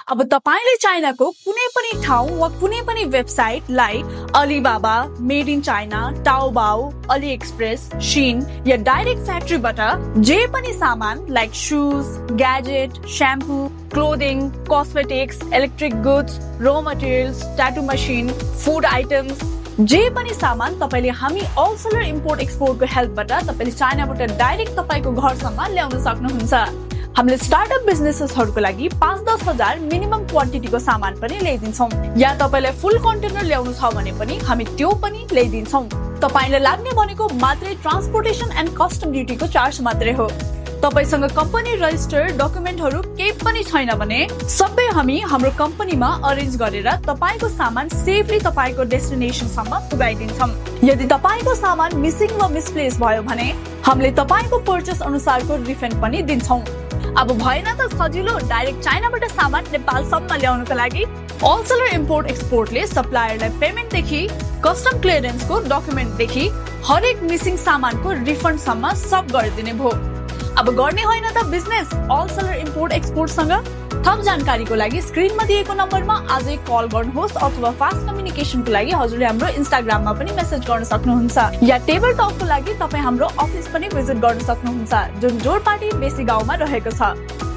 अब तपाईले चाइनाको कुनै पनि ठाउँ वा कुनै पनि वेबसाइटलाई Alibaba, made in China, Taobao, AliExpress, Shein या डाइरेक्ट फ्याक्ट्रीबाट जे पनि सामान like shoes, gadget, shampoo, clothing, cosmetics, electric goods, raw materials, tattoo machine, food items, जे पनि सामान तपाईले हामी होलसेलर इम्पोर्ट एक्सपोर्टको हेल्पबाट तपाईले चाइनाबाट डाइरेक्ट तपाईको घरसम्म ल्याउन सक्नुहुन्छ। हामीले स्टार्टअप बिजनेसेसहरुको लागि 5-10 हजार मिनिमम क्वान्टिटीको सामान पनि ल्याइदिन्छौं, या तपाईलाई फुल कन्टेनर ल्याउनु छ भने पनि हामी त्यो पनि ल्याइदिन्छौं। तपाईलाई लाग्ने भनेको मात्रै ट्रान्सपोर्टेसन एन्ड कस्टम ड्युटीको चार्ज मात्रै हो। तपाईसँग कम्पनी रजिस्टर डकुमेन्टहरु केही पनि छैन भने सबै हामी हाम्रो कम्पनीमा अरेन्ज गरेर तपाईको सामान सेफली तपाईको डेस्टिनेसनसम्म पुगाइदिन्छौं। यदि तपाईको सामान मिसिङ वा मिसप्लेस भयो भने हामीले तपाईको पर्चेस अनुसारको रिफन्ड पनि दिन्छौं। अब भएन त सजिलो डाइरेक्ट चाइनाबाट सामान नेपालसम्म ल्याउनको लागि होलसेलर इम्पोर्ट एक्सपोर्टले सप्लायरलाई पेमेन्ट देखि कस्टम क्लियरेन्सको डकुमेन्ट देखि हरेक मिसिङ सामानको रिफन्ड सम्म सब गरिदिने भो। अब गर्ने होइन त बिजनेस होलसेलर इम्पोर्ट एक्सपोर्ट सँग। थप जानकारीको लागि स्क्रिनमा दिएको नम्बरमा आजै कल गर्नुहोस् अथवा फास्ट कम्युनिकेसनको लागि हजुरले हाम्रो इन्स्टाग्राममा पनि मेसेज गर्न सक्नुहुन्छ, या टेबल टकको लागि तपाई हाम्रो अफिस पनि भिजिट गर्न सक्नुहुन्छ जुन जोरपाटी बेसी गाउँमा रहेको छ।